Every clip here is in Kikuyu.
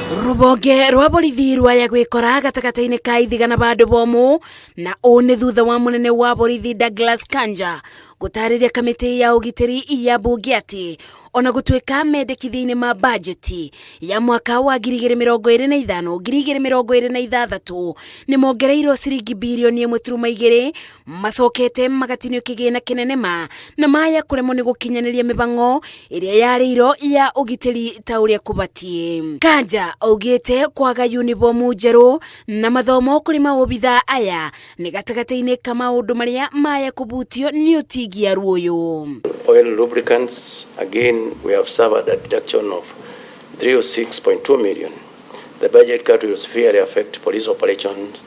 Rũhonge rwa borithi rwaya gwĩkora gatagatĩ-inĩ ka ithiga na bandũ bomu, na ũũ nĩ thutha wa mũnene wa borithi Douglas Kanja gũtarĩria kamĩtĩ ya ũgitĩri ya mbunge atĩ ona gũtuĩka mendekithia-inĩ ma bajeti ya mwaka wa 2025 2026 nĩ mongereirwo ciringi birioni 1.2, macokete magatinio kĩgĩna kĩnene ma na maya kũremwo nĩ gũkinyanĩria mĩbango ĩrĩa yarĩirwo ya ũgitĩri ta ũrĩa kũbatiĩ. Kanja augĩte kwaga unibomu njerũ na mathomo kũrĩ maobithaa aya nĩ gatagatĩ-inĩ ka maũndũ marĩa maya kũbutio nĩ ũtingiaru ũyũ. Oil lubricants, again, we have suffered a deduction of 306.2 million. The budget cut will severely affect police operations,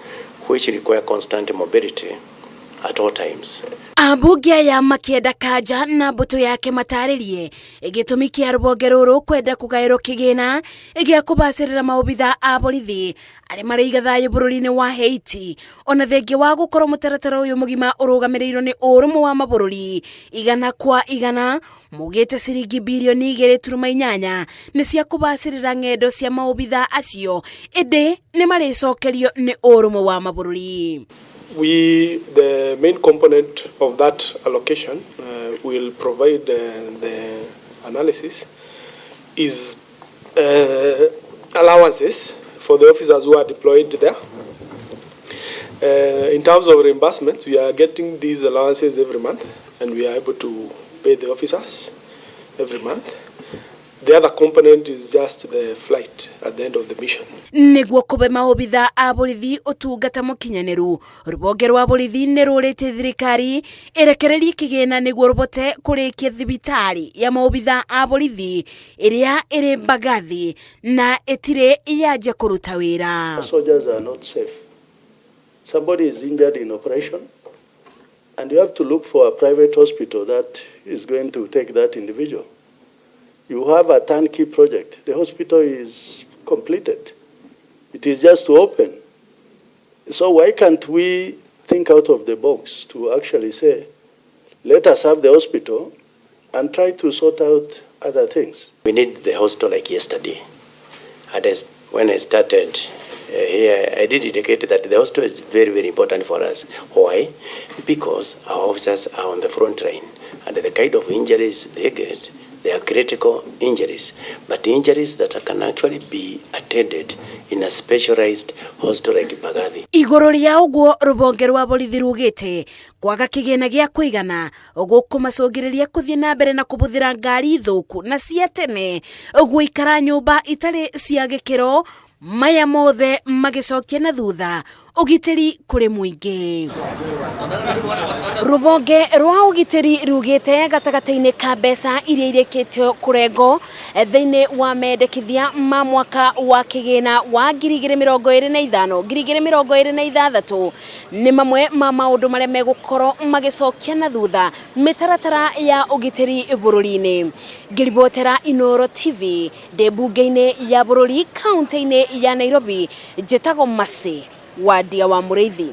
which require constant mobility at all times. Ambunge aya makĩenda Kanja na mbũtũ yake matarĩrie gĩtũmi kĩa rũhonge rũrũ kwenda kũgaĩrwo kĩgĩna gĩa kũbacĩrĩra maobitha a borithi arĩa maraiga thayũ bũrũri-inĩ wa Haiti, ona thengia wa gũkorwo mũtaratara ũyũ mũgima ũrũgamĩrĩirwo nĩ ũrũmwe wa mabũrũri 100%. Mugĩte ciringi birioni 2.8 nĩ cia kũbacĩrĩra ng'endo cia maobitha acio, ĩndĩ nĩ marĩcokerio nĩ ũrũmwe wa mabũrũri. The main component of that allocation will provide the analysis is allowances for the officers who are deployed there. In terms of reimbursements, we are getting these allowances every month, and we are able to pay the officers every month. The other component is just the flight at the end of the mission. Nĩguo kũbe maobitha a borithi ũtungata mũkinyanĩru, rũhonge rwa borithi nĩ rũrĩtie thirikari ĩrekererie kĩgĩna nĩguo rũbote kũrĩkia thibitarĩ ya maobitha a borithi ĩrĩa ĩrĩ Mbagathi na ĩtirĩ yanjia kũruta wĩra. Soldiers are not safe. Somebody is injured in operation, and you have to look for a private hospital that is going to take that individual. You have a turnkey project. The hospital is completed. It is just to open. So why can't we think out of the box to actually say, let us have the hospital and try to sort out other things? We need the hospital like yesterday. And as, when I started here, I did indicate that the hospital is very, very important for us. Why? Because our officers are on the front line, and the kind of injuries they get, they are critical injuries, but injuries that can actually be attended in a specialized hospital like Mbagathi. Igũrũ rĩa ũguo, rũhonge rwa borithi rugĩte kwaga kĩgĩna gĩa kũigana gũkũmacũngĩrĩria kũthiĩ na mbere na kũbũthĩra ngari thũku na cia tene, gũikara nyũmba itarĩ cia gĩkĩro, maya mothe magĩcokia na thutha ũgitĩri kũrĩ mũingĩ. Rũhonge rwa ũgitĩri rugĩte gatagatĩ-inĩ ka mbeca iria irĩkĩtio kũrengwo thĩinĩ wa mendekithia ma mwaka wa kĩgĩna wa 2025 2026 nĩ mamwe ma maũndũ marĩa megũkorwo magĩcokia na thutha mĩtaratara ya ũgitĩri bũrũri-inĩ. Ngĩribotera Inoro TV ndĩ mbunge-inĩ ya bũrũri kaunti-inĩ ya Nairobi, njĩtagwo Mercy Wandia wa Mũrĩithi.